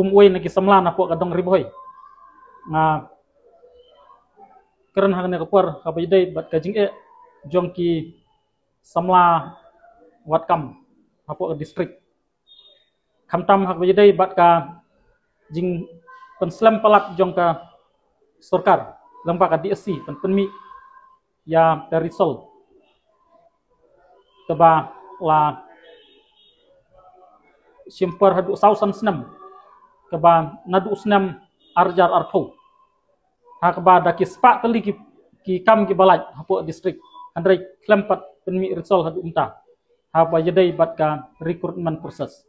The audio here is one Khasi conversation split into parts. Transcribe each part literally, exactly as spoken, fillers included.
Kum uwei na ki samla na poh ka dong Ri Bhoi, nga kren ha kane ka por ha kaba ïadei bad ka jingeh jong ki samla wad kam ha poh ka district. Khamtam ha kaba ïadei bad ka jingpynslem palat jong ka sorkar lyngba ka D S C ban pynmih ïa ka result kaba la shim por haduh saw san snem, kaba naduh snem ar hajar arphew, ha kaba da ki spah tylli ki, ki kam kiba lait ha poh district, hynrei khlem pat pynmih result haduh mynta ha kaba ïadei bad ka recruitment process.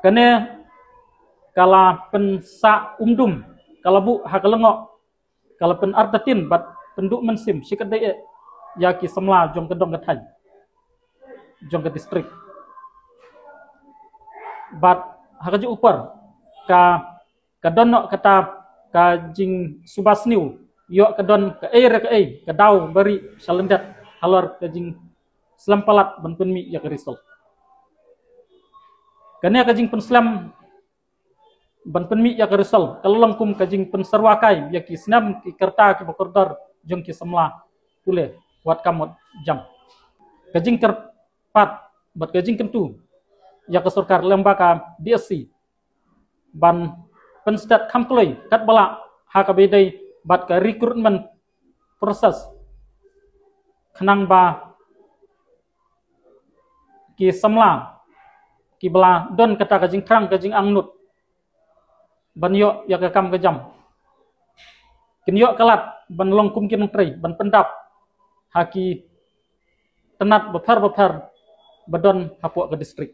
Kane ka la pynsah umdum, ka la buh ha ka lyngngoh, ka la pynartatien bad pynduh mynsiem shikatdei eh ïa ki samla jong ka dong ka thaiñ, jong ka district. Bad ha kajuh ka por ka, ka don noh kata ka jingsuba sniew, ïoh ka don kaei re kaei ka daw ba rieh sha lyndet halor ka jingslem palat ban pynmih ïa ka result. Kane ka jingpynslem ban pynmih ïa ka result ka la long kum ka jingpynsyrwa kai ïa ki snem ki rta kiba kordor jong ki samla pule wad kam wad jam. Ka jingkyrpad bad ka jingkyntu ïa ka sorkar lyngba ka D S C ban pynstet kham kloi katba lah ha kaba ïadei bad ka recruitment process, khnang ba ki samla kiba la don kata ka jingthrang ka jingangnud ban ïoh ïa ka kam ka jam, kin ïoh ka lad ban long kum ki nongtrei ban pyndap ha ki tnat bapher bapher ba don ha poh ka district.